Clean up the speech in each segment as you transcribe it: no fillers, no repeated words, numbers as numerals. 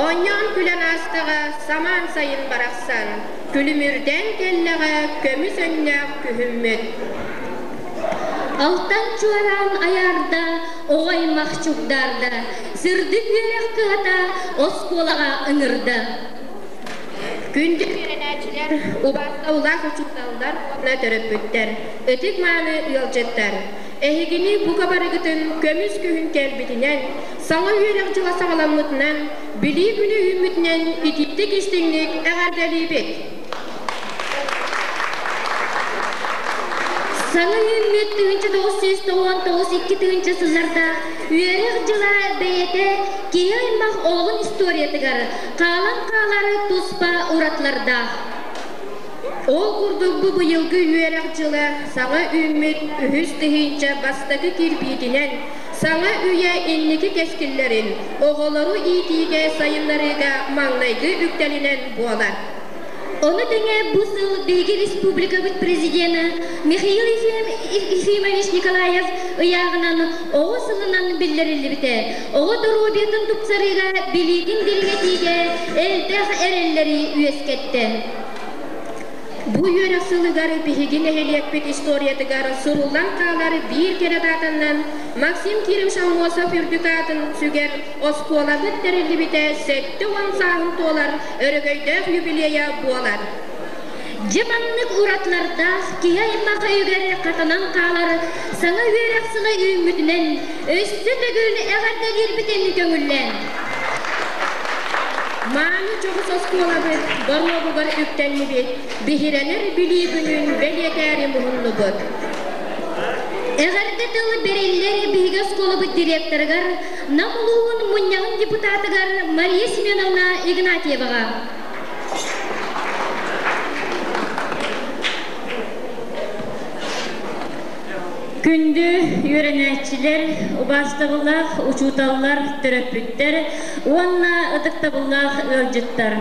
Оонньоон күлэн аастаҕа самаан сайын барахсан, күлүмүрдээн кэллэҕэ көмүс өҥнөөх күһүммүт. Алтан чуораан айаарда, оҕо аймах чугдаарда, сырдык үөрэх кыһата оскуолаҕа ыҥырда. Күндү үөрэнээччилэр, убаастабыллаах учууталлар уонна төрөппүттэр, ытык-мааны ыалдьыттар! Эһигини бука барыгытын көмүс күһүн кэлбитинэн, саҥа үөрэх дьыла саҕаламмытынан, Билии күнэ үүммүтүнэн итиитик-истиҥник эҕэрдэлиибит! Саҥа үүммүт 1999 2 сыллардаах үөрэх дьыла бэйэтэ киһи аймах олоҕун историятыгар хаалан хаалар туспа уратылардаах. Ол курдук бу быйылгы үөрэх дьыла саҥа үүммүт үһүс тыһыынча бастакы кирбиитинэн саҥа үйэ инники кэскиллэрин оҕолору иитиигэ сайыннарыыга маҥнайгы үктэлинэн буолар. Ону тэҥэ бу сыл биһиги республикабыт президена Михаил Ефимович Николаев ыйааҕынан оҕо сылынан биллэриллибитэ. Оҕо доруобуйатын тупсарыыга, билиитин дириҥэтиигэ элбэх эрэллэри үөскэттэ. Бу үөрэх сылыгар биһиги нэһилиэкпит историятыгар суруллан хаалар биир кэрэ даатаннан Максим Кирович Аммосов үрдүк аатын сүгэр оскуолабыт тэриллибитэ 70 сааһын туолар өрөгөйдөөх юбилейа буолар. Дьэ маннык уратылардаах киһи аймах өйүгэр хатанан хаалар саҥа үөрэх сыла үүммүтүнэн өссө төгүл эҕэрдэлиирбитин көҥүллээн. Мааны дьоҕус оскуолабыт боруогугар үктэннибит, биһирэнэр билии күнүн бэлиэтээри муһуннубут. Эҕэрдэ тыл бэриллэр биһиги оскуолабыт директорыгар Нам улууһун мунньаҕын депутатыгар Мария Семеновна Игнатьеваҕа. Күндү үөрэнээччилэр, убаастабыллаах учууталлар, төрөппүттэр уонна ытыктабыллаах ыалдьыттар!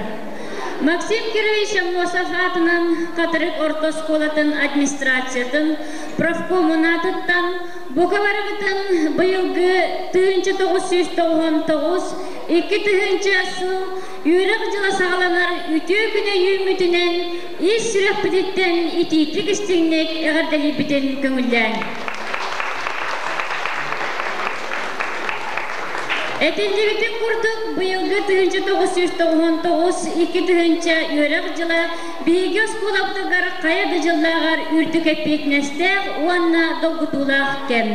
Максим Кирович Аммосов аатынан Хатырык орто оскуолатын администрациятын профкомун аатыттан бука барыбытын быйылгы 1999 2000 сыл үөрэх дьыла саҕаланар үтүө күнэ үүммүтүнэн ис сүрэхпититтэн итиитик-истиҥник эҕэрдэлиирбитин көҥүллээн. Этиллибитин курдук, быйылгы 1999 2000 үөрэх дьыла биһиги оскуолабытыгар хайа да дьыллааҕар үрдүк эппиэтинэстээх уонна долгутуулаах кэм.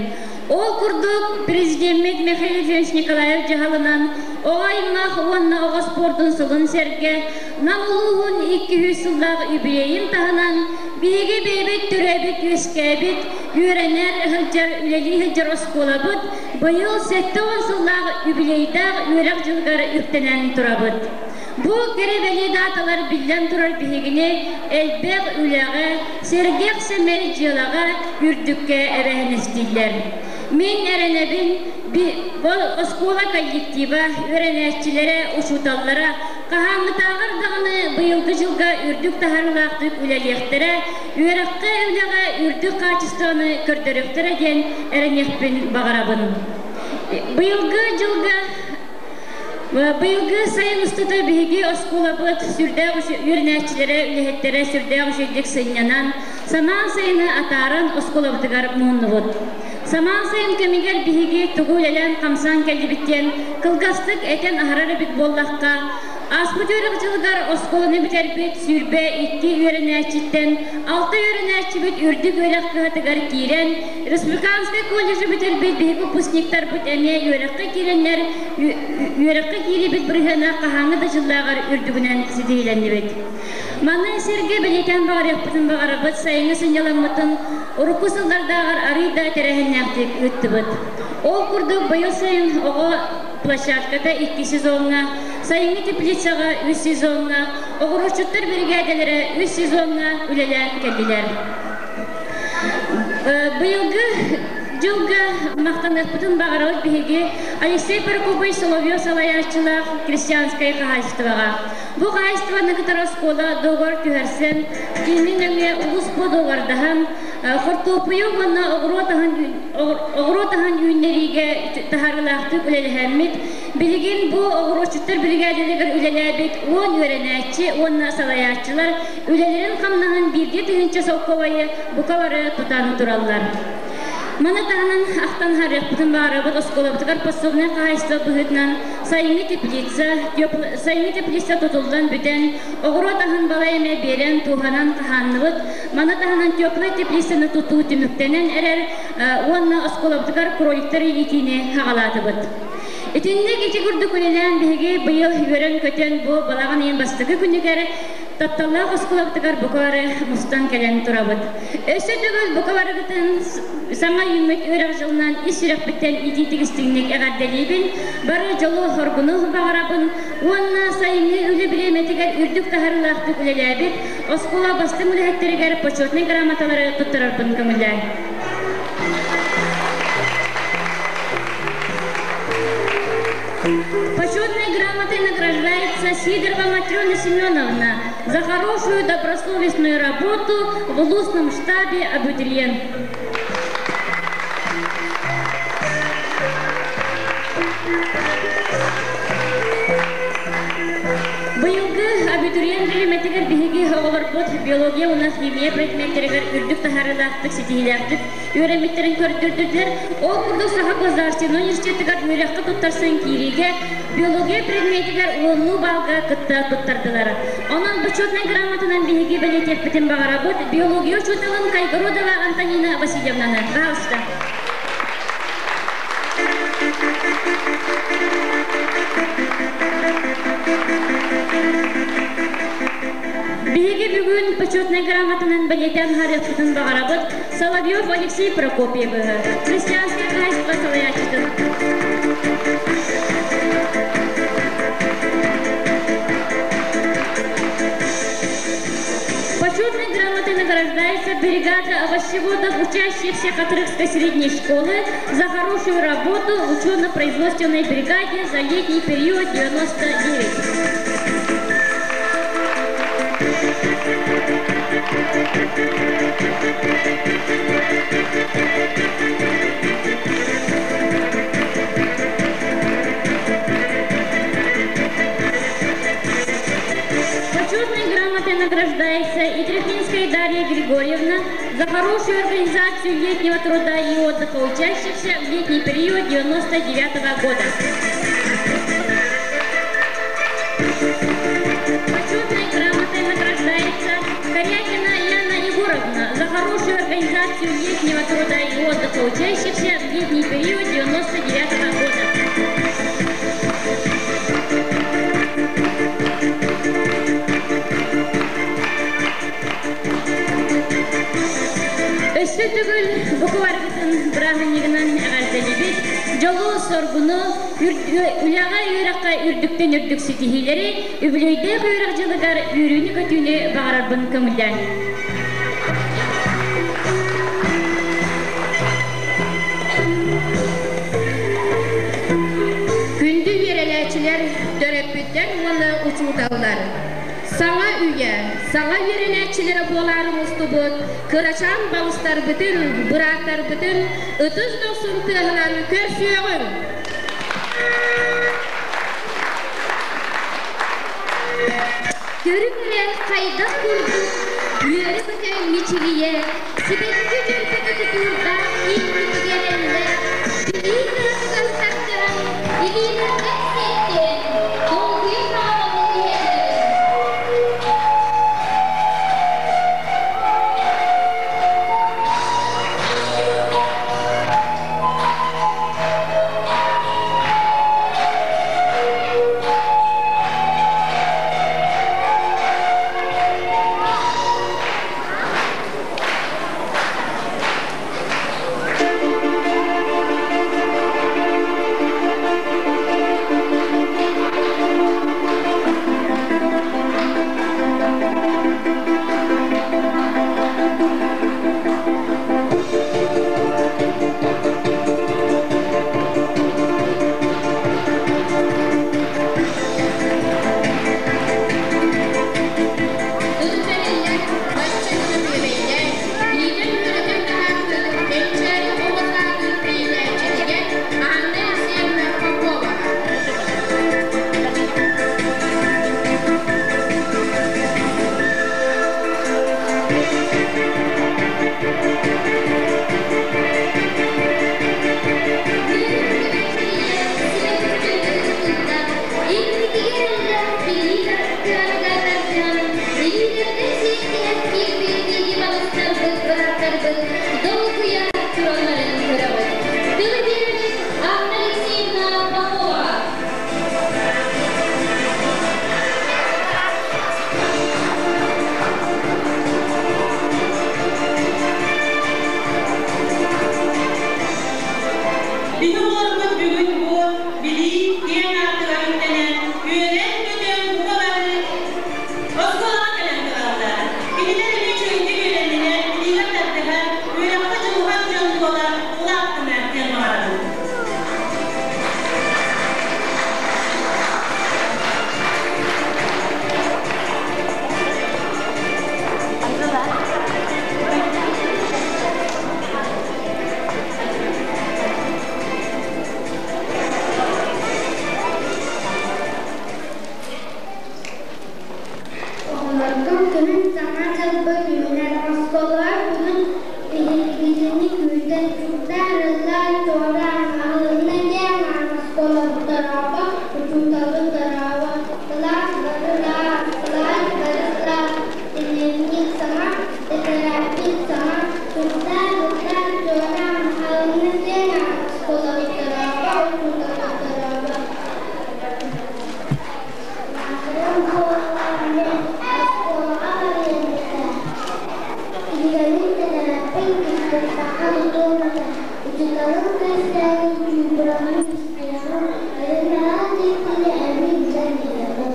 Ол курдук, президеммит Михаил Ефимович Николаев дьаһалынан оҕо аймах уонна оҕо спордун сылын сэргэ Нам улууһун 200 сыллаах юбилейын таһынан биһиги бэйэбит төрөөбүт-үөскээбит, үөрэнэр, сылдьар, үлэлии сылдьар оскуолабыт быйыл 70 сыллаах юбилейдаах үөрэх дьылыгар үктэнэн турабыт. Бу кэрэ-бэлиэ дааталар биллэн турар биһигини элбэх үлэҕэ, сэргэх сэмэй дьыалаҕа үрдүккэ эбээһинэстииллэр. Мин эрэнэбин, оскуола коллектива, үөрэнээччилэрэ, учууталлара хаһааҥҥытааҕар даҕаны быйылгы дьылга үрдүк таһаарыылаахтык үлэлиэхтэрэ, үөрэххэ, үлэҕэ үрдүк хаачыстыбаны көрдөрүөхтэрэ диэн эрэниэхпин баҕарабын. Быйылгы дьылга Быйылгы сайын устата биһиги оскуолабыт сүрдээх үөрэнээччилэрэ, үлэһиттэрэ сүрдээх үчүгэйдик сынньанан, самаан сайыны атааран оскуолабытыгар муһуннубут. Самаан сайын кэмигэр биһиги тугу үлэлээн-хамсаан кэллибит диэн кылгастык этэн аһарар эбит буоллахха, ааспыт үөрэх дьылыгар оскуоланы бүтэрбит 22 үөрэнээччиттэн 6 үөрэнээччибит үрдүк үөрэх кыһатыгар киирэн, Республиканскай колледжы бүтэрбит биһиги выпускниктарбыт эмиэ үөрэххэ киирэннэр, үөрэххэ киирибит бырыһыана хаһааҥҥы да дьыллааҕар үрдүгүнэн ситиһилэннибит. Маны сэргэ бэлиэтээн баҕарыахпытын баҕарабыт, сайыҥҥы сынньаламмытын урукку сыллардааҕар арыый да тэрээһиннээхтик ыыттыбыт. Ол курдук быйыл сайын оҕо площадката икки сезоҥҥа, сайыҥҥы теплицаҕа үс сезоҥҥа, оҕуруотчуттар биригээдэлэрэ үс сезоҥҥа үлэлээн кэллилэр. Быйылгы дьылга махтаныахпытын баҕарабыт биһиги Алексей Прокопьевич Соловьев салайааччылаах крестьянскай хаһаайыстыбаҕа. Бу хаһаайыстыбаны кытары оскуола доҕор түһэрсэн, кинини нөҥүө улус бу доҕордаһан, Хортуоппуйу уонна оҕуруот аһын оҕуруот аһын үүннэриигэ таһаарыылаахтык үлэлэһэммит, билигин бу оҕуруотчуттар биригээдэлэригэр үлэлээбит 10 үөрэнээччи уонна салайааччылар үлэлэрин хамнаһын бииргэ тыһыынча солкуобайы бука бары тутан тураллар. Маны таһынан ахтан харыахпытын баҕарабыт оскуолабытыгар подсобнай хаһаайыстыба быһыытынан сайыҥҥы теплица, сайыҥҥы теплица тутуллан бүтэн, оҕуруот аһын балай эмэ биэрэн, тууһанан хаһаанныбыт. Маны таһынан теплай теплицаны тутуу түмүктэнэн эрэр уонна оскуолабытыгар кроликтары иитиини хаҕалаатыбыт. Итинник ити курдук үлэлээн биһиги быйыл үөрэн-көтөн бу балаҕан ыйын бастакы күнүгэр тапталлаах оскуолабытыгар бука бары мустан кэлэн турабыт. Өссө төгүл бука барыгытын саҥа үүммүт үөрэх дьылынан ис сүрэхпиттэн итиитик-истиҥник эҕэрдэлиибин, бары дьолу-соргуну баҕарабын уонна сайыҥҥы үлэ бириэмэтигэр үрдүк таһаарыылаахтык үлэлээбит оскуола бастыҥ үлэһиттэригэр почетнай грамоталары туттарарбын көҥүллээн. Почетной грамотой награждается Сидорова Матрена Семеновна за хорошую добросовестную работу в улусном штабе абитуриент. Быйылгы абитуриент бириэмэтигэр биһиги оҕолорбут биология уонна химия предметтэригэр үрдүк таһаарыылаахтык, ситиһиилээхтик үөрэммиттэрин көрдөрдүлэр. Ол курдук Саха государственнай университетыгар үөрэххэ туттарсан киириигэ биология предметигэр уоннуу баалга кытта туттардылар. Онон бочуотунай грамотанан биһиги бэлиэтиэхпитин баҕарабыт биология учууталын Кайгородова Антонина Васильевнаны. Пожалуйста. Биһиги бүгүн почетнай грамотанан бэлиэтээн харыахпытын баҕарабыт Соловьев Алексей Прокопьевыһы, христианскай хаһаайыстыба салайааччытын. Почетной грамотой награждается бригада овощеводов, учащихся Хатырыкской средней школы за хорошую работу в учебно-производственной бригаде за летний период 99. Почетной грамотой награждается и Трефинская Дарья Григорьевна за хорошую организацию летнего труда и отдыха учащихся в летний период 99 года. Почетной грамотой награждается Корякина Яна Егоровна за хорошую организацию летнего труда и отдыха учащихся в летний период 99 года. Өссө төгүл букваргытын бырааһынньыгынан эҕэрдэлиибит, дьолу-соргуну, үлэҕэ үөрэххэ үрдүктэн үрдүк ситиһиилэри, үбүлүөйдээх үөрэх дьылыгар үөрүүнү-көтүүнү баҕарарбын көҥүллээн. Күндү үөрэнээччилэр, төрөппүттэр уонна учууталлар! Саҥа үйэ, саҥа үөрэнээччилэрэ буолаары мустубут кырачаан балыстарбытын, бырааттарбытын ытыс дохсун тыаһынан көрсүөҕүҥ! Көрүҥ эрэ хайдах курдук үөрэ-көтө мичилийэ, сибэкки дьөрбөтө тутуурдаах ииппитигэр эрэллээх, билии кыратыгар тардыһан, илиилэринэн сиэттиһэн, долгуйа хааман иһэллэрин. Оҕолоргун күһүн Саҥа дьылбыт үүнэр, оскуолаҕа бүгүн биһигини күүтэр, чугдаар, ыллаан, туораан, аһылынна диэн аан оскуолабыт дорообо, учууталбыт дорообо, кылаас бары ыраас, кылаас бары сылаас, дневник саҥа, тэтэрээппит саҥа, чугдаар, ыллаан, туораан, аһылынна диэн аан оскуолабыт дорообо, учууталбыт дорообо. Маатырым буоллар мин оскуолаҕа барыам этэ. Кинигэбин тэтэрээппин кыттыспакка тутуом этэ. Учууталым кэпсээнин чуумпураммын истиэҕим, эрэннэҕин дьиктини эбии билэн иһиэҕим.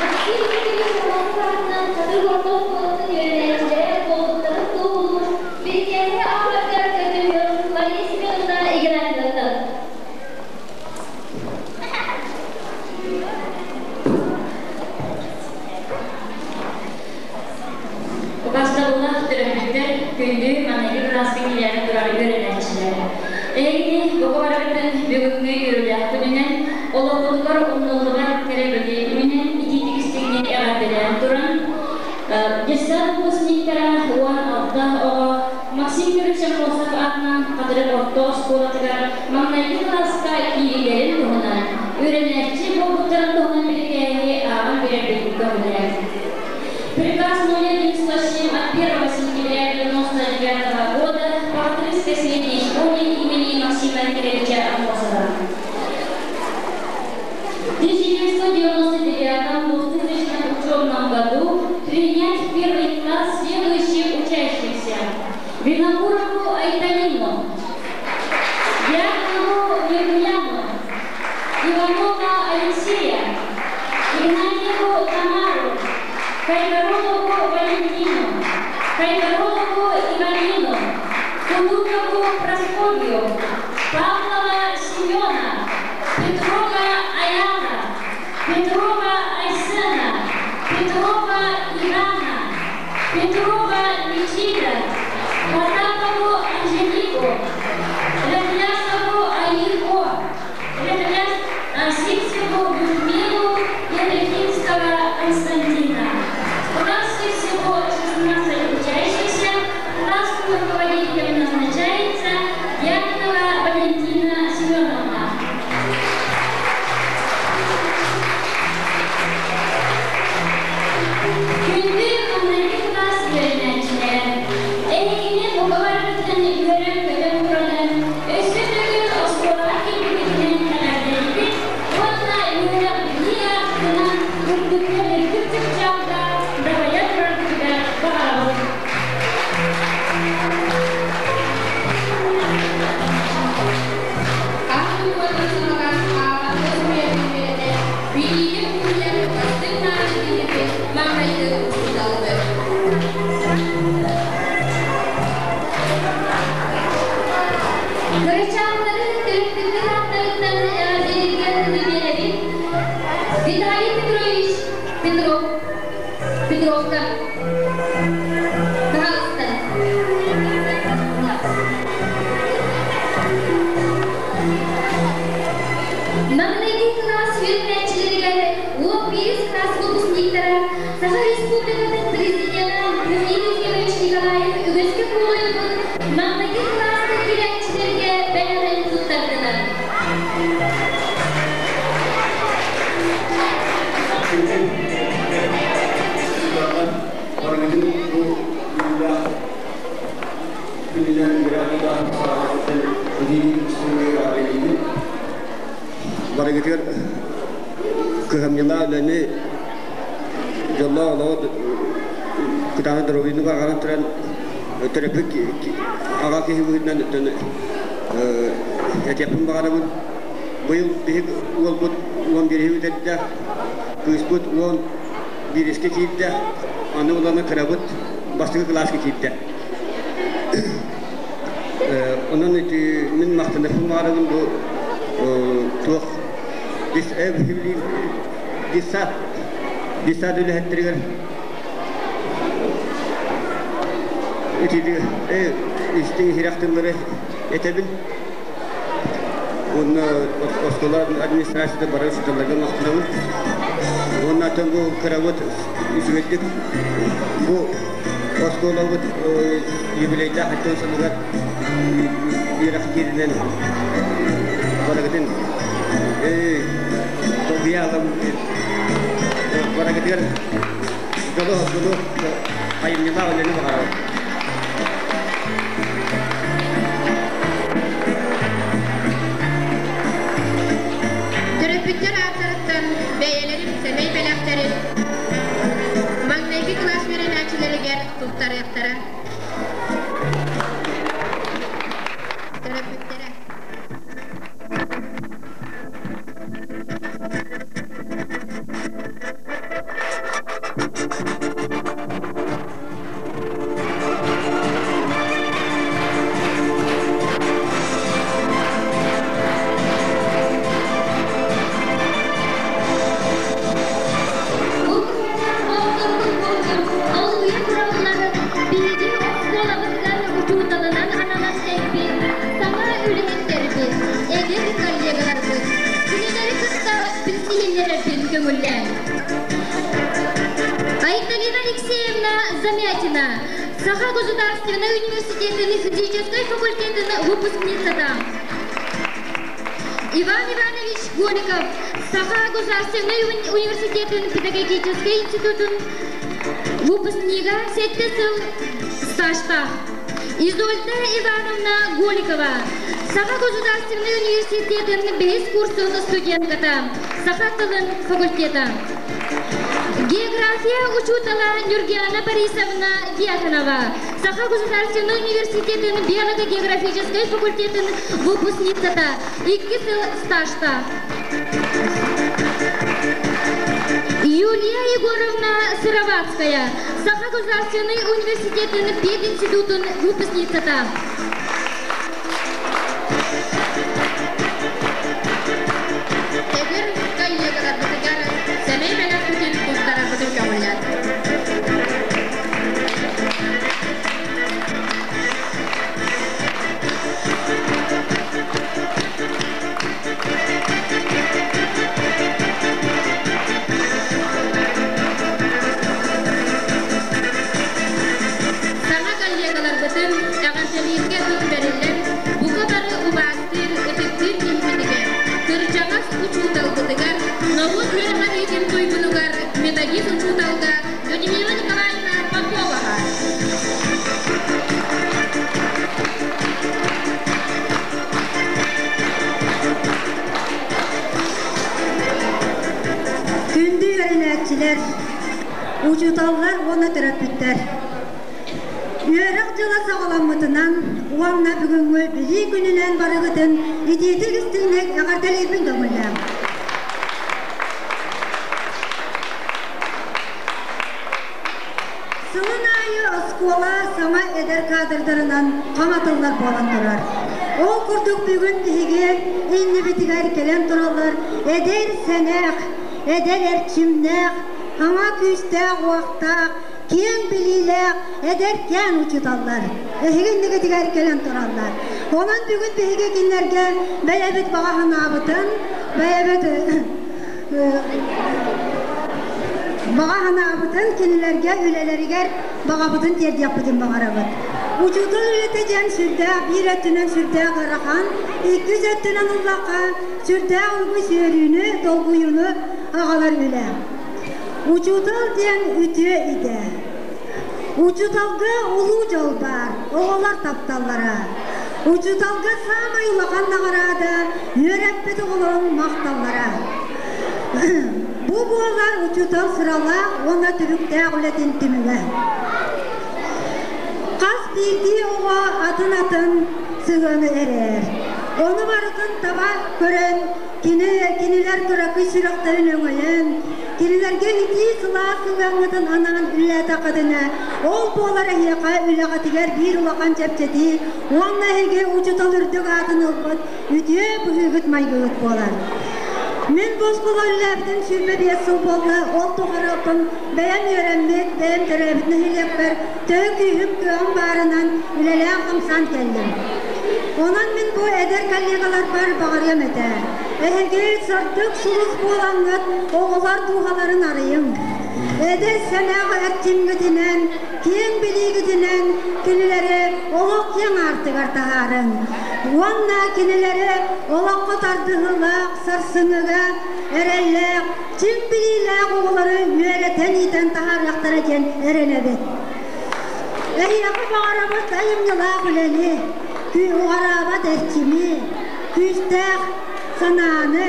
Максим Дмитриевич Аммосов аатынан Хатырык орто оскуолатын үөрэнээччилэрэ буолбуттарын туоһулуур бирикээһи ааҕарга көрдөһүөм Мария Семеновна Игнатьеваттан. Убастабыллаах төрөппүттэр, күндү маныгы кылааска киирээри турар үөрэнээччилэр! Эһигини бука барыгытын бүгүҥҥү үөрүүлээх күнүнэн, олоххутугар умнуллубат кэрэ бэлиэ күнүнэн итиитик-истиҥник эҕэрдэлээн туран, детсад выпускниктара 16 оҕо Максим Кириллович Аммосов аатынан Хатырык орто оскуолатыгар маҥнайгы кылааска киириилэрин туһунан, үөрэнээччи буолбуттарын туһунан бирикээһи ааҕан биэрэрбит көҥүлэ. Приказ 0107 от 1 сентября 1999 года по Хатырыкской средней школе имени Максима Кирилловича Аммосова. В 1999-2000 учебном году принять в первый класс следующих учащихся. Винокурову Айталину, Дьякову Емельяну, Иванова Алексея, Игнатьеву Тамару, Кайгородову Валентину, Кайгородову Иванину, Кулукову Прасковью, Павлова Семена, Петрова Аяна, Петрова Айсена, Петрова Ивана, Петрова Никита, Потапову Анжелику, Рахлясову Аико, Рахляс Сивцеву Людмилу, Ядрихинского Константина. В классе всего 16 учащихся. Классным руководителем назначается Дьяконова Валентина Семеновна. Күндү маҥнайгы кылаас үөрэнээччилэрэ, эһигини бука барыгытын үөрэн-көтөн туран, өссө төгүл оскуолаҕа киирбиккитинэн эҕэрдэлиибит уонна үөрэх билии аартыгынан үрдүктэн үрдүк чыпчааллары күнүнэн үөрэх дьыла саҕаланыттан эһиги истиҥҥэ эҕэрдэлиибин. Барыгытыгар кыһамньылаах үлэни, дьоллоох олоҕу, кытаанах доруобуйаны баҕаран туран төрөппүт аҕа киһи быһыытынан этиэхпин баҕарабын. Быйыл биһиги уолбут уон биэриһи бүтэрдэ, кыыспыт уон биирискэ киирдэ, аны уланы кырабыт бастакы кылааска киирдэ. Онон ити мин махтаныахпын баҕарабын бу туох детсад детсад үлэһиттэригэр ити истиҥ иһирэх тыллары этэбин. Уонна оскуола администрацията бары учууталларга махтанабын. Уонна атын бу кырабыт үчүгэйдик бу оскуолабыт юбилейдаах аттын сылыгар үөрэх кииринэн барыгытын долгуйа аҕам барыгытыгар дьолу айымньылаах үлэни баҕарабын. Төрөппүттэр ааттарыттан бэйэлэрин сэмэй бэлэхтэрин маҥнайгы кылаас үөрэнээччилэригэр туттарыахтара. Төрөппүттэрэ. Олуйа тураллар биһиги оскуолабытыгар учууталынан ананан кэлбит саҥа үлэһиттэрбит, эдэр коллегаларбыт кинилэри кытта билсиһиннэрэрбин көҥүллээн. Айталина Алексеевна Замятина, Саха государственнай университетын физическай факультетын выпускницата. Иван Иванович Голиков, Саха государственнай университетын педагогическай институтун выпускнига сэттэ сыл стажтаах. Изольда Ивановна Голикова, Саха государственнай университетын бэһис курсун студентката, саха тылын факультета. География учуутала Нюргиана Борисовна Дьяконова, Саха государственнай университетын биолого-географическай факультетын выпускницата, икки сыл стажта. Юлия Егоровна Сыроватская, Саха государственный университетын пединститутун выпускницата. Эдэр коллегаларбытыгар сэмэй бэлэхпитин туттарарбытын көҕүллэр. Саҥа коллегаларбытын эҕэрдэлииргэ тыл бэриллэн, бука бары убаастыыр, ытыктыыр киһибитигэр, кырдьаҕас учууталбытыгар, норуот үөрэҕириитин туйгунугар, методист учууталга Людмила Николаевна Поповаҕа. Күндү үөрэнээччилэр, учууталлар уонна төрөппүттэр! Үөрэх дьыла саҕаламмытынан уонна бүгүҥҥү Билии күнүнэн барыгытын итиитик истиҥник эҕэрдэлиирбин көҥүллээҥ. Сылын аайы оскуола саҥа эдэр кадрдарынан хаҥатыллар буолан турар. Ол курдук бүгүн биһиги иннибитигэр кэлэн тураллар эдэр сэнэх, эдэр эрчимнээх, саҥа күүстээх-уохтаах, киэҥ билиилээх эдэркээн учууталлар эһиги иннигитигэр кэлэн тураллар. Онон бүгүн биһиги кинилэргэ бэйэбит баҕа санаабытын, бэйэбит баҕа санаабытын кинилэргэ үлэлэригэр баҕабытын тиэрдиэхпитин баҕарабыт. Учуутал үлэтэ диэн сүрдээх биир өттүнэн сүрдээх ыарахан, иккис өттүнэн ыллахха сүрдээх үгүс үөрүүнү, долгуйууну аҕалар үлэ. Учуутал диэн үтүө идэ. Учууталга улуу дьол баар, оҕолор тапталлара. Учууталга саамай улахан наҕараада үөрэппит оҕолорун махталлара. Бу буолар учуутал сыралаах уонна түбүктээх үлэтин түмүгэ. Хас биирдии оҕо атын-атын сыһыаны эрээр. Ону барытын таба көрөн, кини кинилэр кыракый сүрэхтэрин өҥөйөн, кинилэргэ итии сылаас сыһыаҥҥытын анаан үлэлээтэххитинэ, ол буолар эһиэхэ үлэҕитигэр биир улахан чэпчэтии уонна эһиги учуутал үрдүк аатын ылбыт үтүө быһыыгыт-майгыгыт буолар. Мин бу оскуола үлэлээбитим 25 сыл буолла, ол тухары оттон бэйэм үөрэммит, бэйэм төрөөбүт нэһилиэкпэр төһө күүһүм-кыаҕым баарынан үлэлээн-хамсаан кэллим. Онон мин бу эдэр коллегаларбар баҕарыам этэ. Эһиги сырдык сулус буолаҥҥыт оҕолор дууһаларын арыйыҥ. Эдэр сэмээх эрчимҥитинэн, киэҥ билиигитинэн кинилэри олох киэҥ аартыгар таһаарыҥ. Уонна кинилэри олоххо тардыһыылаах, сарсыҥҥыга эрэллээх, чиҥ билиилээх оҕолору үөрэтэн-иитэн таһаарыахтара диэн эрэнэбит. Эһиэхэ баҕарабыт айымньылаах үлэни, уҕараабат эрчими, күүстээх санааны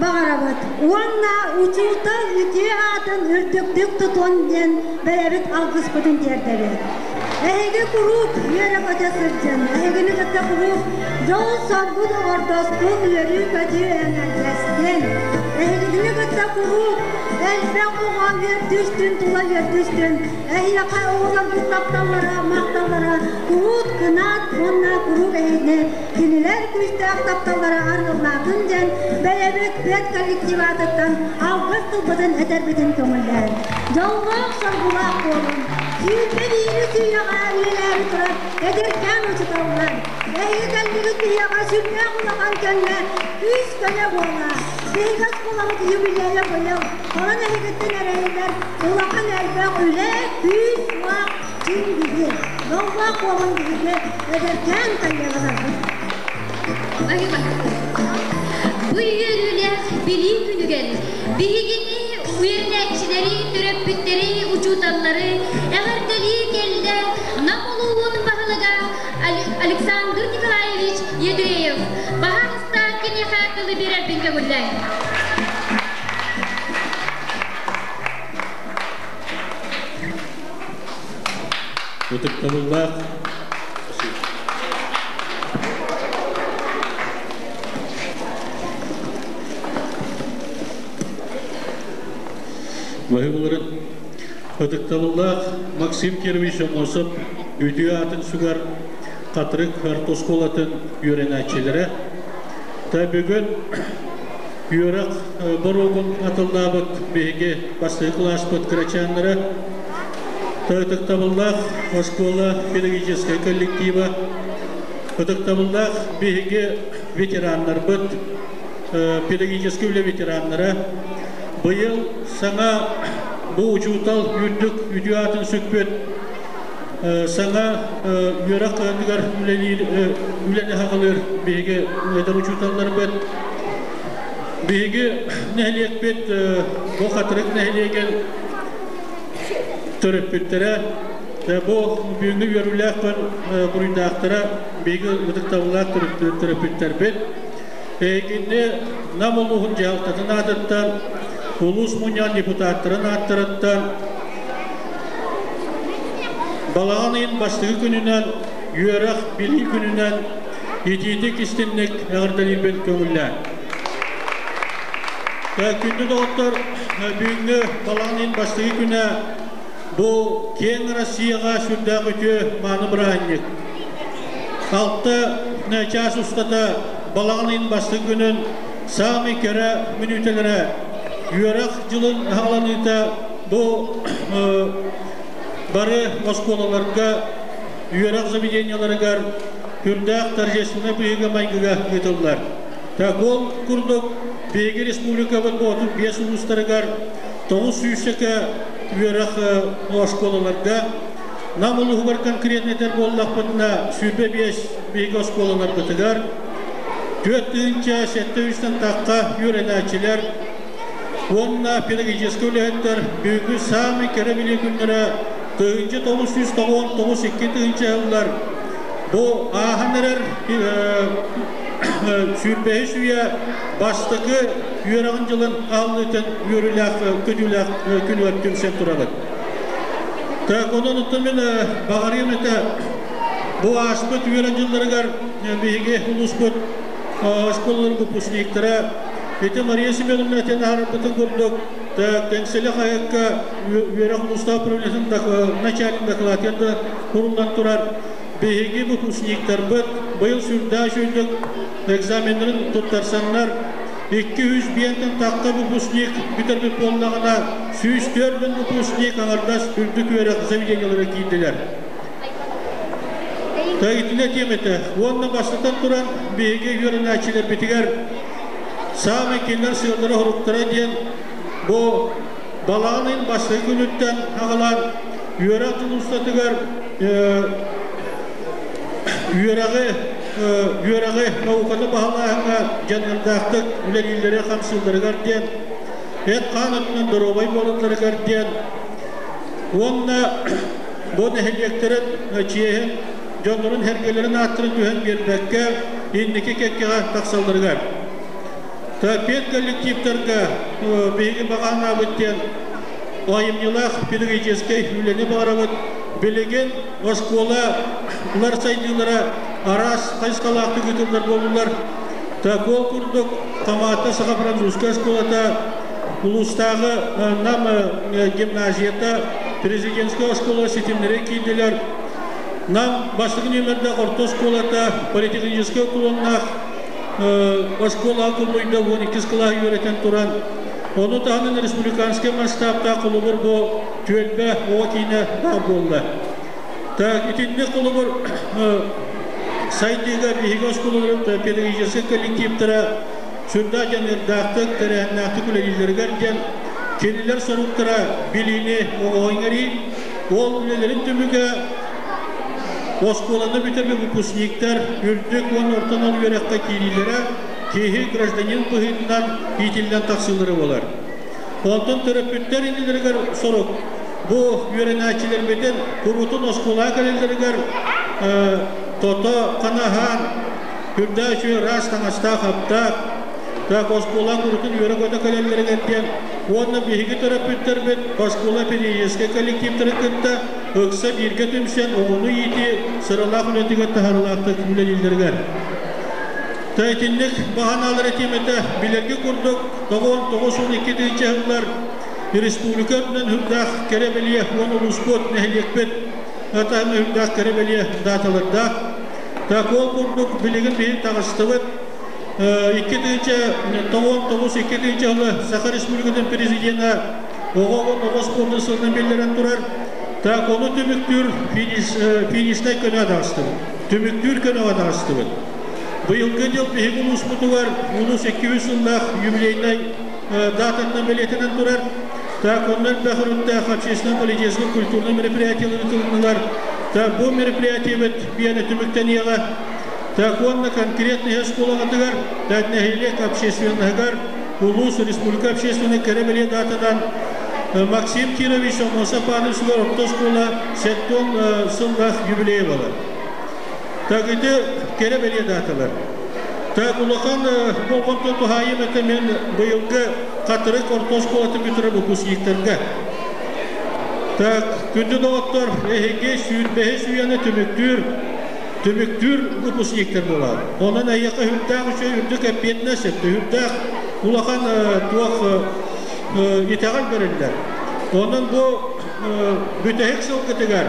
баҕарабыт уонна учуутал үтүө аатын үрдүктүк тутуон диэн бэйэбит алгыспытын тиэрдэбит. Эһиги куруук үөрэ-көтө сылдьын, эһигини кытта куруук дьол-соргу доҕордостун, үөрүү-көтүү эҥэрдэстин. Эһигини кытта куруук элбэх оҕо үөрдүстүн, тула үөрдүстүн. Эһиэхэ оҕолорбут тапталлара, махталлара куруут кынаат уонна куруук эһигини кинилэр күүстээх тапталлара арыаллаатын диэн бэйэбит бэт коллектив аатыттан алгыс тылбытын этэрбитин көҥүллээн. Дьоллоох-соргулаах буолун! Сүүрбэ биири сүүрэҕэ үлэлээри турар эдэркээн учууталлар, эһиги кэллигит биһиэхэ сүрдээх улахан кэмҥэ күүс-көнө буола. Биһиги оскуолабыт юбилейа быйыл, онон эһигиттэн эрэйиллэр улахан элбэх үлэ, күүс-уох, чиҥ биһи. Дьоллоох буолун биһиги эдэркээн коллегаларбыт. Бу үөрүүлээх билии күнүгэр биһигини үөрэнээччилэри, төрөппүттэри, учууталлары эҕэрдэлии кэллэ Нам улууһун баһылыга Александр Николаевич Ядреев. Баһаалыста киниэхэ тылы биэрэрбин көҥүллээҥ. Ытыктабыллаах Баһыыларын ытыктабыллаах Максим Кирович Аммосов үтүө аатын сүгэр Хатырык орто оскуолатын үөрэнээччилэрэ та бүгүн үөрэх боруогун атыллаабыт биһиги бастакы кылааспыт кырачааннара Ытыктабыллаах оскуола педагогическай коллектива, ытыктабыллаах биһиги ветераннарбыт, педагогическай үлэ ветераннара, быйыл саҥа бу учуутал үрдүк үтүө аатын сүкпүт саҥа үөрэх кыһатыгар үлэлиир үлэни хаҕылыыр биһиги эдэр учууталларбыт, биһиги нэһилиэкпит бу Хатырык нэһилиэгин төрөппүттэрэ бу бүгүҥҥү үөрүүлээх күн буруйдаахтара биһиги ытыктабыллаах төрөппүттэрбит эһигини Нам улууһун дьаһалтатын аатыттан улуус мунньаҕын депутаттарын ааттарыттан балаҕан ыйын бастакы күнүнэн үөрэх билии күнүнэн итиитик истинник эҕэрдэлиирбин көҥүллээн. Күндү доҕоттор, бүгүҥҥү балаҕан ыйын бастакы күнэ бу киэҥ Россияҕа сүрдээх үтүө мааны бырааһынньык. Алта чаас устата балаҕан ыйын бастакы күнүн саамай кэрэ мүнүүтэлэрэ үөрэх дьылын аһаланыыта бу бары оскуолаларга, үөрэх заведениеларыгар үрдээх торжественнай быһыыга-майгыга ыытыллар. Так ол курдук биһиги республикабыт 35 улуустарыгар 900 үөрэх оскуолаларга Нам улууһугар конкретно этэр буоллахпытына 25 биһиги оскуолаларбытыгар 4703 тахха үөрэнээччилэр уонна педагогическай үлэһиттэр бүгүҥҥү саамай кэрэ билии күннэрэ. 1999 2 сыллар бу ааһан эрэр сүүрбэһис үйэ бастакы үөрэҕин дьылын аһыллыытын үөрүүлээх күнүүлээх күнүгэр түмсэн турабыт. Так, онон оттон мин баҕарыам этэ бу ааспыт үөрэх дьылларыгар биһиги улууспут оскуолаларын выпускниктара ити Мария Семеновна этэн аһарбытын курдук Кэҥсэлэ хаһыакка үөрэх улуустаах управлениетын начальник докладыгар да куруллан турар биһиги выпускниктарбыт быйыл сүрдээх үчүгэйдик экзаменнарын туттарсаннар 205 тахха выпускник бүтэрбит буоллаҕына 104 выпускник аҥардас үрдүк үөрэх заведениелара киирдилэр. Итинэ этиэм этэ. Уонна бастатан туран биһиги үөрэнээччилэрбитигэр саамай кинилэр сыаллара-соруктара диэн бу балаҕан ыйын бастакы күнүттэн аҕалаан үөрэх дьыл устатыгар үөрэҕи үөрэҕи науканы баһылааһыҥҥа дьаныардаахтык үлэлииллэри хамсыылларыгар диэн эт-хаан өттүнэн доруобай буолалларыгар диэн уонна бу нэһилиэктэрин чиэһин дьоннорун сэргэлэрин ааттарын түһэн биэрбэккэ инники кэккэҕэ тахсалларыгар. Пед коллективтарга биһиги баҕанаабыт диэн айымньылаах педагогическай үлэни баҕарабыт. Билигин оскуолалар сайдыылара араас хайысхалаахтык ыытыллар буоллулар. Такой курдук Хамаата саха-французскай оскуолата, улуустааҕы Нам гимназията, президентскай оскуола ситимнэрин киирдилэр. Нам бастакы нүөмэрдээх орто оскуолата политехническай уклоннаах оскуолаҕа кубулуйда 12 кылааһы үөрэтэн туран, ону таһынан республиканскай масштабтаах холобур бу түөлбэ оҕо киинэ баар буолла. Так, итинник холобур сайдыыга биһиги оскуолаларын педагогическай коллективтара сүрдээх дьаныардаахтык, тэрээһиннээхтик үлэлииллэригэр диэн кинилэр соруктара билиини оҕоҕо иҥэрии, ол үлэлэрин түмүгэ оскуоланы бүтэрбит выпускниктар үрдүк уонна орто анал үөрэххэ киириилэрэ киһи гражданин быһыытынан иитиллэн тахсыылара буолар. Онтон төрөппүттэр иннилэригэр сорук бу үөрэнээччилэрбитин куруутун оскуолаҕа кэлэллэригэр тото ханаһаан үрдээх үчүгэй ыраас таҥастаах аптаах так оскуола курутун үөрэ-көтө кэлэллэригэр диэн уонна биһиги төрөппүттэрбит оскуола педагогическай коллективтарын кытта ыкса бииргэ түмсэн оҕону иитии сыралаах үлэтигэр таһаарыылаахтык үлэлииллэригэр. Та итинник баһанаалар этиим этэ билэргэ курдук 99 тыһыынча сыллар республика үрдүнэн үрдээх кэрэ бэлиэ уон улууспут нэһилиэкпит таһымы үрдээх кэрэ бэлиэ дааталардаах. Так ол курдук билигин биһи таҕыстыбыт 2099 2 жылы Саха Республикатын президена оҕо оҕо спордун сылынан биллэрэн турар. Так ону түмүктүүр финишнай көнө таҕыстыбыт. Түмүктүүр көнөҕө таҕыстыбыт. Быйылгы дьыл биһиги улууспутугар улуус 200 сыллаах юбилейнай дататынан бэлиэтэнэн турар. Так, онно элбэх өрүттээх общественно-политическай культурнай мероприятиелар ыытылыннылар. Так, бу мероприятиебыт биэнэ түмүктэниэҕэ. Так, уонна конкретный оскуолаҕытыгар, так, нэһилиэк общественноһыгар, улуус, республика общественной кэрэ бэлиэ датанан Максим Кирович Аммосов аадырысыгар орто оскуола 70 сыллаах юбилейа буолар. Так, ити кэрэ бэлиэ даталар. Так, улахан болҕомто туһаайым этэ мен быйылгы Хатырык орто оскуолатын бүтэрэр выпускниктарга. Так, күндү доҕоттор, эһиги сүүрбэһис үйэни түмүктүүр түмүктүүр выпускниктар буолар. Онон эйиэхэ үрдээх үчүгэй үрдүк эппиэтинэс үрдээх улахан туох итэҕэл бэриллэр. Онон бу бүтэһик сылгытыгар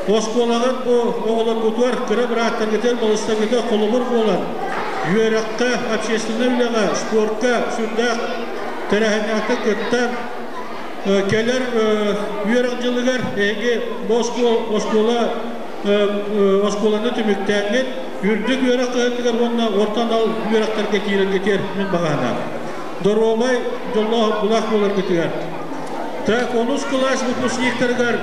оскуолаҕыт бу оҕолоргутугар кыра бырааттаргытыгар балыстаргытыгар холобур буолан үөрэххэ, общественнай үлэҕэ, спортка сүрдээх тэрээһиннээхтик кыттан кэлэр үөрэх дьылыгар эһиги бу оскуола оскуоланы түмүктээҥҥит үрдүк үөрэх кыһатыгар уонна орто анал үөрэхтэргэ киирэргитигэр мин баҕаһынаам. Доруобай, дьоллоох булаах буоларгытыгар. Так, онус кылаас выпускниктарыгар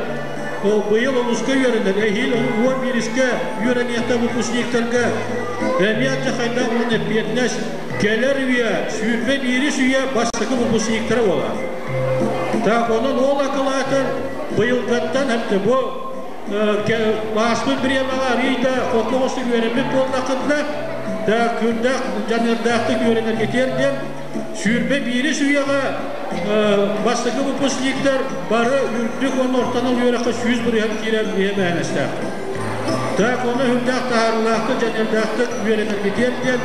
быйыл онуска үөрэнэр, эһиил 11-искэ үөрэниэхтэ выпускниктарга эмиэ хайдах уон эппиэтинэс кэлэр үйэ, 21-ис үйэ бастакы выпускниктара буолар. Так, онон ол акылаатын быйылгаттан эпти бу ааспыт бириэмэҕэ арыый да холку оҥостук үөрэммит буоллаххытына, да күрдээх дьаныардаахтык үөрэнэргэ тиэрдиэн 21-с үйэҕэ бастакы выпускниктар бары үрдүк уонна ортонон үөрэххэ 100% киирэр иһэ. Так, оны үрдээх таһаарыылаахтык, дьаныардаахтык үөрэнэргэ тиэрдиэн,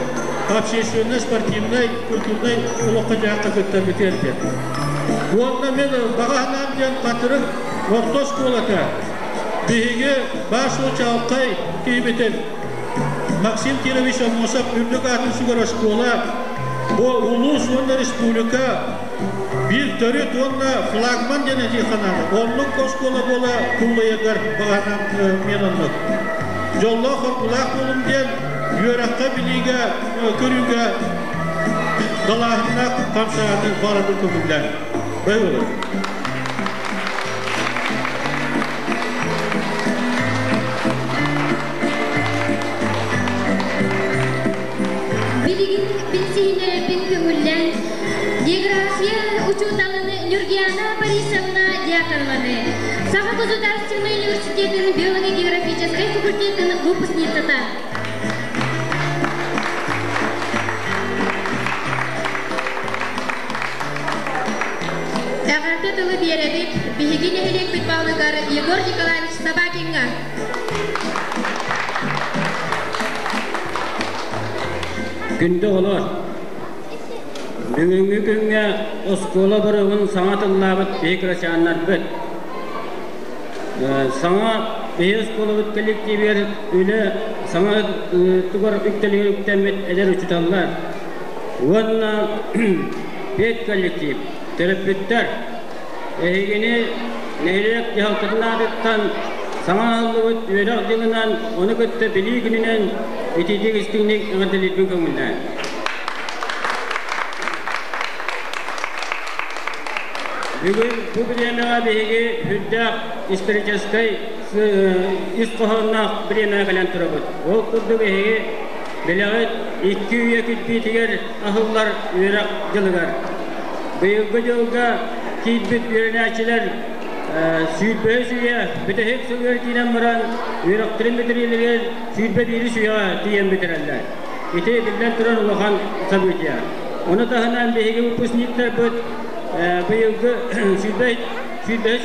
общественнай, спортивнай, культурнай олоххо дьаһахха кыттарга тиэрдиэн. Уонна мен баҕа санаам диэн Хатырык орто оскуолата биһиги баар чаҕылхай киһибитин Максим Кирович Аммосов үрдүк аатын сүгэр оскуола бу улуус уонна республика биир төрүт уонна флагман диэн этии ханааны. Оннук оскуола буола куллайыгар баҕанан мен оннук. Дьоллоох оргулаах буолум диэн үөрэххэ, билиигэ, көрүүгэ далааһыннаах хамсааны барабын көҥүллээн. Бай. Билигин билсиһиннэрэрбин көҥүллээн, география учууталын Нюргиана Борисовна Дьяконованы, Саха государственнай университетын биолого-географическай факультетын выпускницата. Эҕэрдэ тылы биэрэбит биһиги нэһилиэкпит баһылыгар Егор Николаевич Собакиҥҥа. Күндү оҕолор, бүгүҥҥү күҥҥэ оскуола боруогун саҥа тыллаабыт биһи кырачааннарбыт. Саҥа биһи оскуолабыт коллективигэр үлэ саҥа тугар үктэлигэр үктэммит эдэр учууталлар уонна педколлектив, төрөппүттэр эһигини нэһилиэк дьаһалтатын аатыттан саҥа аһыллыбыт үөрэх дьылынан, ону кытта Билии күнүнэн итиитик истиҥник эҕэрдэлиирбин көҥүллээн. Бүгүн бу бириэмэҕэ биһиги сүрдээх историческай ис хоһоонноох бириэмэҕэ кэлэн турабыт. Ол курдук эһиги билэҕит икки үйэ кирбиитигэр аһыллар үөрэх дьылыгар. Быйылгы дьылга киирбит үөрэнээччилэр 25 үйэ бүтэһик сылыгар киирэн баран үөрэхтэрин бүтэрэллэригэр 21 үйэҕэ тиийэн бүтэрэллэр. Ити биллэн турар улахан событие. Ону таһынан биһиги выпускниктарбыт быйылгы 25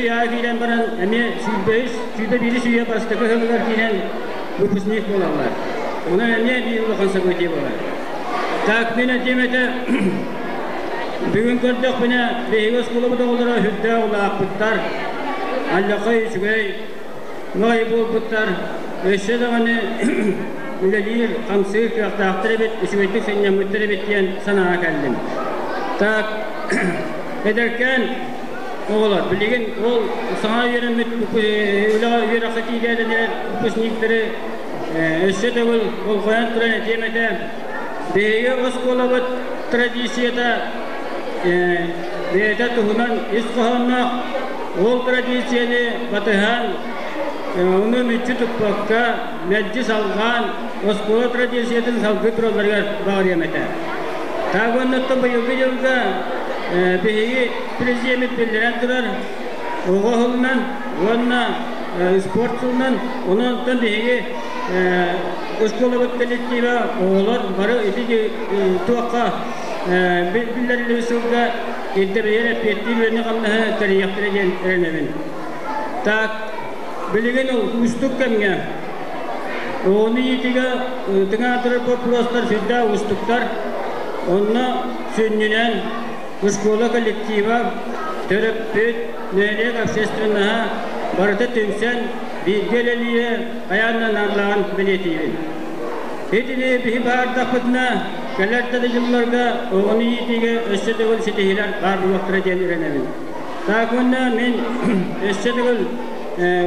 үйэҕэ киирэн баран эмиэ 21 үйэ бастакы сылыгар киирэн выпускник буолаллар. Онон эмиэ биир улахан событие буолар. Так, мин этиэм этэ, бүгүн көрдөхпүнэ, биһиги оскуолабыт оҕолоро сүрдээх улааппыттар, аллахай үчүгэй, ной буолбуттар, өссө даҕаны үлэлиир, хамсыыр кыахтаахтар эбит, үчүгэйдик сынньаммыттар эбит диэн санааҕа кэллим. Так, эдэркээн оҕолор, билигин ол саҥа үөрэммит үлэҕэ үөрэххэ киирээдэн эрэр выпускниктары өссө төгүл болҕойон туран этиэм этэ, биһиги оскуолабыт традицията бэйэтэ туһунан ис хоһоонноох, ол традицияны батыһан, ону мүччү туппакка, мэлдьи салҕаан, оскуола традициятын салгыы туралларыгар баҕарыам этэ. Таагоннаттан быйылгы дьылга биһиги президеммит биллэрэн турар, оҕо сылынан уонна спорт сылынан, онон биһиги оскуолабыт коллектива оҕолор бары ити туохха биллэриллибит сылга ирдэбилэр эппиэттиир үлэни-хамнаһы тэрийиэхтэрэ диэн эрэнэбин. Так, билигин уустук кэмҥэ оҕону иитиигэ тыҥаатырар боппуруостар сүрдээх уустуктар. Онно сүнньүнэн оскуола коллектива, төрөппүт, нэһилиэк общественноһа барыта түмсэн бииргэ үлэлиирэ хайаан да наадалааҕын бэлиэтиибин. Итини биһи баардахпытына, кэлэр да дьылларга оҕону иитиигэ өссө төгүл ситиһиилэр баар буолуохтара диэн эрэнэбин. Так уонна мин өссө төгүл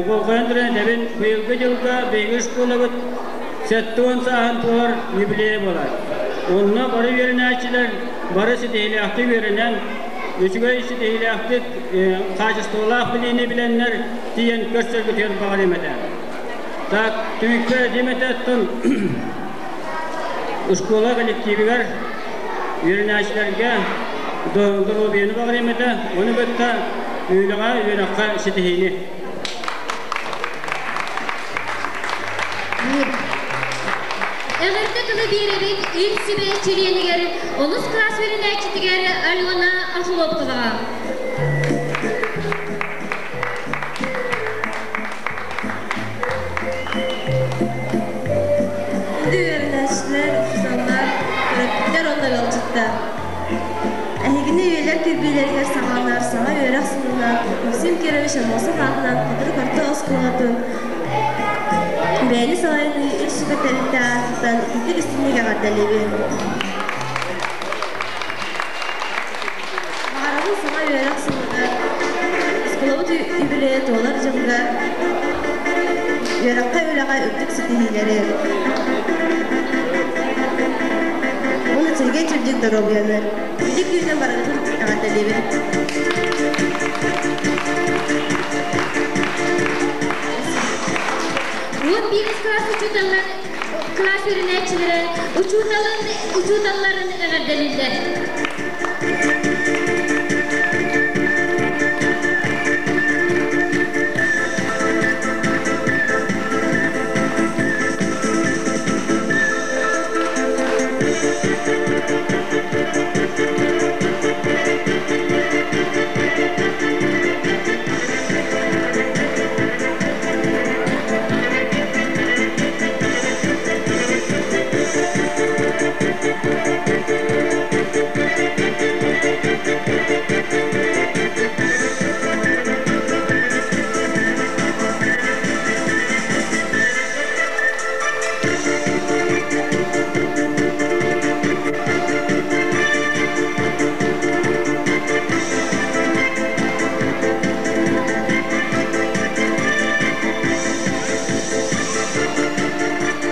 болҕойон туран этэбин, быйылгы дьылга биһиги школабыт 70 сааһын туолар юбилейа буолар. Онно бары үөрэнээччилэр бары ситиһиилээхтик үөрэнэн, үчүгэй ситиһиилээхтик хаачыстыбалаах билиини билэннэр тиийэн көрсөргүтүгэр баҕарыам этэ. Так, түмүккэ этиэм этэ оттон оскуола коллективигэр үөрэнээччилэргэ доруобуйаны баҕарыам этэ. Ону кытта Үлэҕэ, үөрэххэ ситиһиини. Эҕэрдэ тылы биэрэбит Ил Сүбэ чилиэнигэр, онус кылаас үөрэнээччитигэр Алена Охлопковаҕа. Күндү үөрэнээччилэр, учууталлар, төрөппүттэр уонна ыалдьыттар! Эһигини үйэлэр кирбиилэригэр саҕаланар саҥа үөрэх сылынан Максим Кирович Аммосов аатынан Хатырык орто оскуолатын бэйэни салайыныы Ил Сүбэ тэрилтэ аатыттан итинник истиҥник эҕэрдэлиибин! Баҕарабын саҥа үөрэх сылыгар оскуолабыт үбүлүөйэ туолар дьылыгар үөрэххэ үлэҕэ үрдүк ситиһиилэри уонна сэргэй чэбдик доруобуйаны үрдүк күүһүнэн барыгытын эҕэрдэлиибин. Уон биирис кылаас учууталлар кылаас үөрэнээччилэрэ учууталын учууталларын эҕэрдэлииллэр.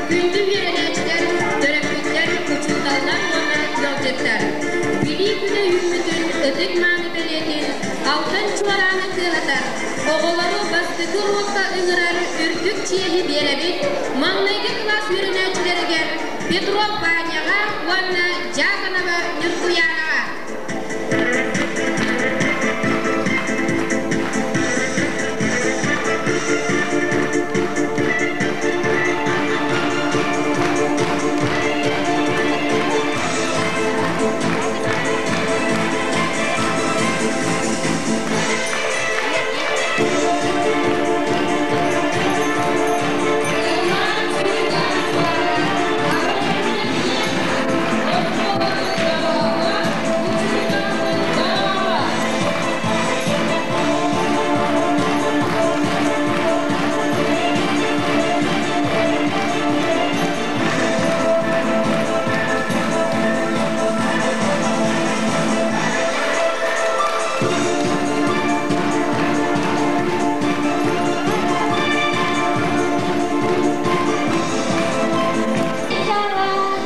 Күндү үөрэнээччилэр, төрөппүттэр, учууталлар уонна ыалдьыттар! Билии күнэ үүммүтүн ытык-мааны бэлиэтин алтан чуорааны тыаһатар, оҕолору бастакы уруокка ыҥырар үрдүк чиэһи биэрэбит маҥнайгы кылаас үөрэнээччилэригэр Петров Ваняҕа уонна Дьяконова Ньургуйаанаҕа.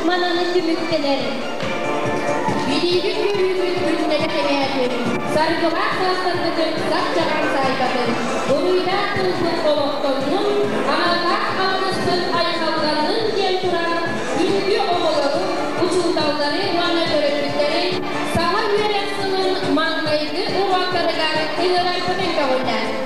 Мананы түмүктэнэр. Билиигин көрүүгүн күннэтэ кэҥээтин, саргылаах саастаргытын сап-чаҕаҥ саайбатын, уруйдаах тылбыт олохтоннун, аналлаах алгыспыт айхалланнын диэн туран, күндү оҕолору, учууталлары уонна төрөппүттэри саҥа үөрэх сылын маҥнайгы уруоктарыгар ыҥырарбытын көҕүлээн.